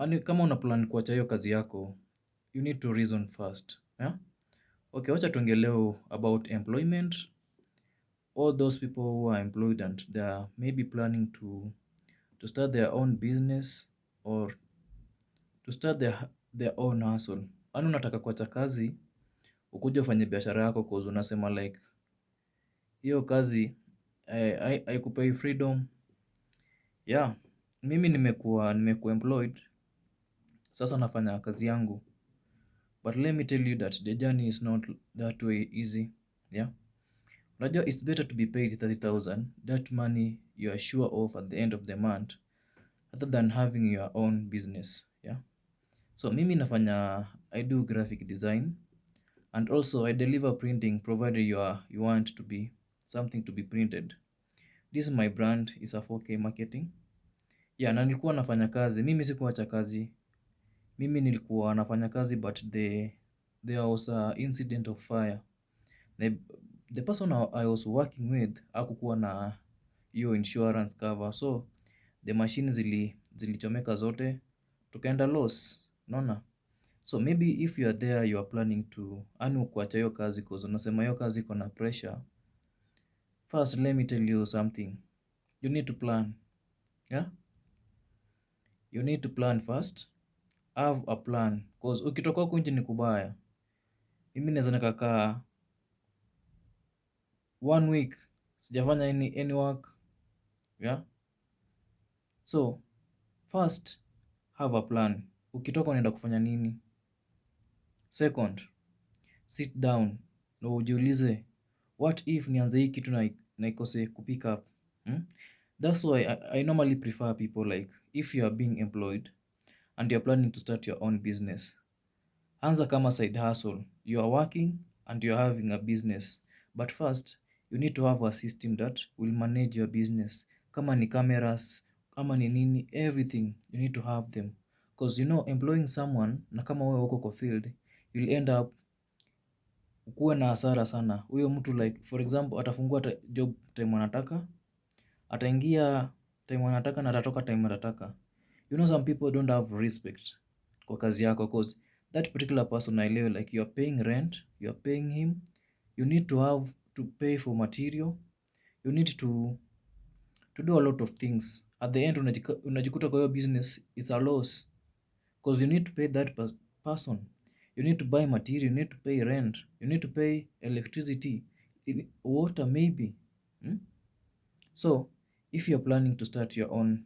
Yani kama una plan kuacha hiyo kazi yako, you need to reason first. Yeah? Okay, wacha tuongelee about employment. All those people who are employed and they are maybe planning to start their own business or to start their own hustle. Yaani unataka kuacha kazi, ukuje ufanye biashara yako, 'cause unasema like hiyo kazi haikupei freedom. Yeah, mimi nimekuwa employed, sasa nafanya kazi yangu. But let me tell you that the journey is not that way easy. Yeah. Unajua, it's better to be paid 30,000, that money you are sure of at the end of the month, rather than having your own business. Yeah. So mimi nafanya, I do graphic design and also I deliver printing, provided you want to be something to be printed. This is my brand, is a 4K marketing. Yeah, na nilikuwa nafanya kazi, mimi sikuacha kazi. Mimi nilikuwa nafanya kazi, but there was a incident of fire. The person I was working with hakukuwa na hiyo insurance cover. So the machine zilichomeka zote, tukaenda loss, unaona? So maybe if you are there, you are planning to, yaani kuacha hiyo kazi 'cause unasema hiyo kazi iko na pressure. First, let me tell you something. You need to plan. Yeah? You need to plan first. Have a plan. 'Cause ukitoka huku nje ni kubaya. Mimi naweza nikakaa one week sijafanya any work. Yeah? So, first, have a plan. Ukitoka unaenda kufanya nini? Second, sit down na ujiulize, what if nianze hii kitu na ikose kupick up? Hmm? That's why I normally prefer people, like, if you are being employed and you're planning to start your own business, anza kama side hustle. You are working and you're having a business. But first, you need to have a system that will manage your business. Kama ni cameras, kama ni nini, everything, you need to have them. 'Cause employing someone, na kama wewe uko kwa field, you'll end up ukuwe na hasara sana. Huyo mtu, like for example, atafungua job time anataka, ataingia time anataka na atatoka time anataka. Some people don't have respect kwa kazi yako, 'cause that particular person aelewe like you are paying rent, you are paying him, you need to have to pay for material, you need to do a lot of things. At the end unajikuta kwa hiyo business it's a loss, 'cause you need to pay that person. You need to buy material, you need to pay rent, you need to pay electricity, water maybe. Hmm? So, if you're planning to start your own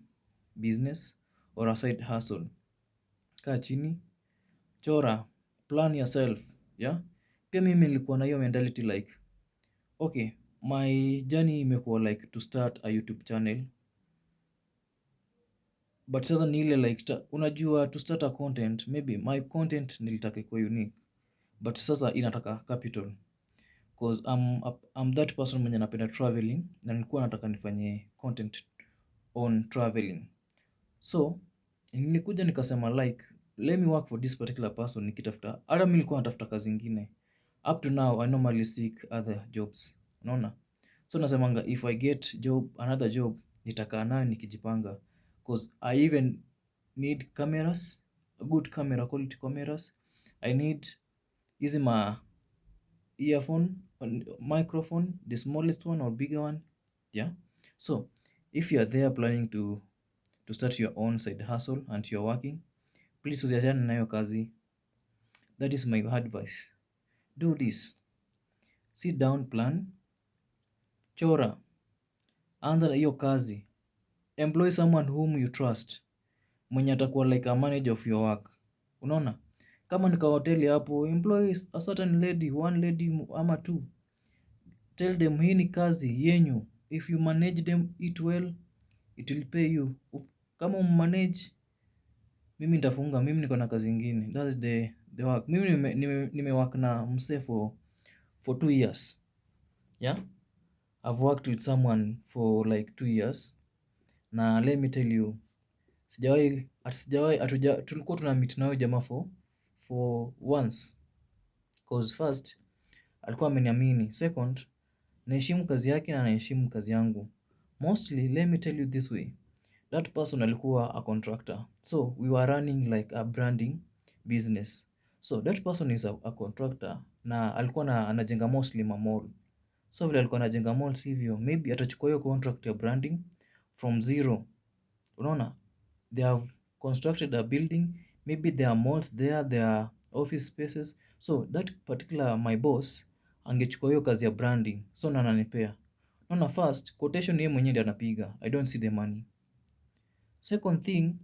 business or a side hustle, kaa chini, chora, plan yourself, yeah? Pia mimi nilikuwa na hiyo mentality like, okay, my journey imekuwa like to start a YouTube channel. But sasa ni ile like, unajua, to start a content, maybe my content nilitaka ikuwe unique. But sasa inataka capital. 'Cause I'm that person mwenye napenda traveling na nilikuwa nataka nifanye content on traveling. So, nilikuja nikasema like, let me work for this particular person nikitafuta. Hata mimi nilikuwa natafuta kazi ingine. Up to now, I normally seek other jobs. Unaona? So nasemanga if I get job, another job, nitakaa nayo nikijipanga. 'Cause I even need cameras, good camera, quality cameras. I need hizi ma earphone, microphone, the smallest one or bigger one. Yeah. So, if you are there planning to start your own side hustle and you're working, please usiachane na hiyo kazi. That is my advice. Do this. Sit down, plan, chora, anza na hiyo kazi. Employ someone whom you trust, mwenye atakuwa like a manager of your work. Unaona? Kama ni ka hoteli hapo, employ a certain lady, one lady ama two. Tell them hii ni kazi yenyu. If you manage them it well, it will pay you. Kama humanage, mimi nitafunga, mimi niko na kazi ingine. That is the work. Mimi nime work na msee for 2 years. Yeah? I've worked with someone for like 2 years. Na let me tell you, sijawahi, sijawahi, hatuja, tulikuwa tuna meet na huyo jamaa for once. 'Cause first, alikuwa ameniamini. Second, naheshimu kazi yake na naheshimu kazi yangu. Mostly, let me tell you this way. That person alikuwa a contractor. So we were running like a branding business. So that person is a contractor na alikuwa na anajenga mostly ma mall. So vile alikuwa anajenga malls hivyo, maybe atachukua hiyo contract ya branding from zero. Unaona? They have constructed a building, maybe there are malls there, there are office spaces. So that particular my boss angechukua hiyo kazi ya branding. So na ananipea. Unaona, first quotation yeye mwenyewe ndiye anapiga. I don't see the money. Second thing,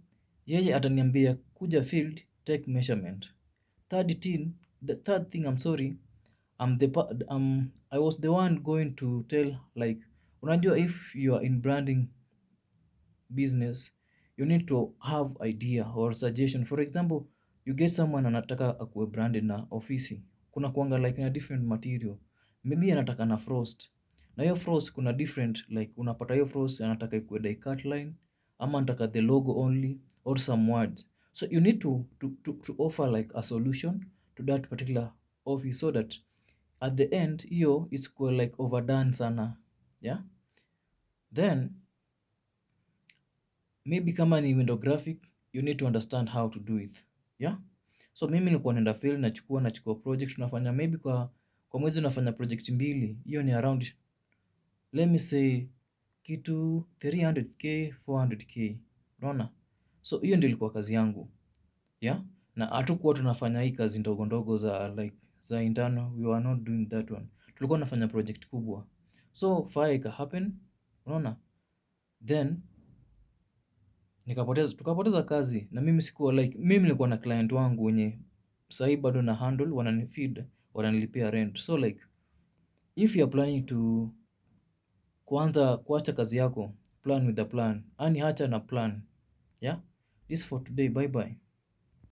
yeye ataniambia kuja field, take measurement. Third thing, the third thing, I'm sorry, I was the one going to tell, like, unajua, if you are in branding business, you need to have idea or suggestion. For example, you get someone anataka akuwe branded na ofisi. Kuna kuanga like na different material. Maybe anataka na frost. Na hiyo frost kuna different, like unapata hiyo frost anataka ikuwe die cut line ama anataka the logo only or some words. So you need to offer like a solution to that particular office so that at the end hiyo isikuwe like overdone sana. Yeah? Then maybe kama ni window graphic, you need to understand how to do it. Yeah? So mimi nilikuwa naenda field, nachukua project, tunafanya maybe kwa mwezi unafanya project mbili. Hiyo ni around, let me say, kitu 300K, 400K. Unaona? So hiyo ndio ilikuwa kazi yangu. Yeah? Na hatukuwa tunafanya hii kazi ndogo ndogo za like za internal, we were not doing that one. Tulikuwa tunafanya project kubwa. So fire ika happen, unaona? Then nikapoteza, tukapoteza kazi na mimi sikuwa like, mimi nilikuwa na client wangu wenye sahii bado na handle, wananifeed, wananilipia rent. So like if you are planning to kuanza kuacha kazi yako, plan with a plan. Yaani acha na plan. Yeah? This for today. Bye bye.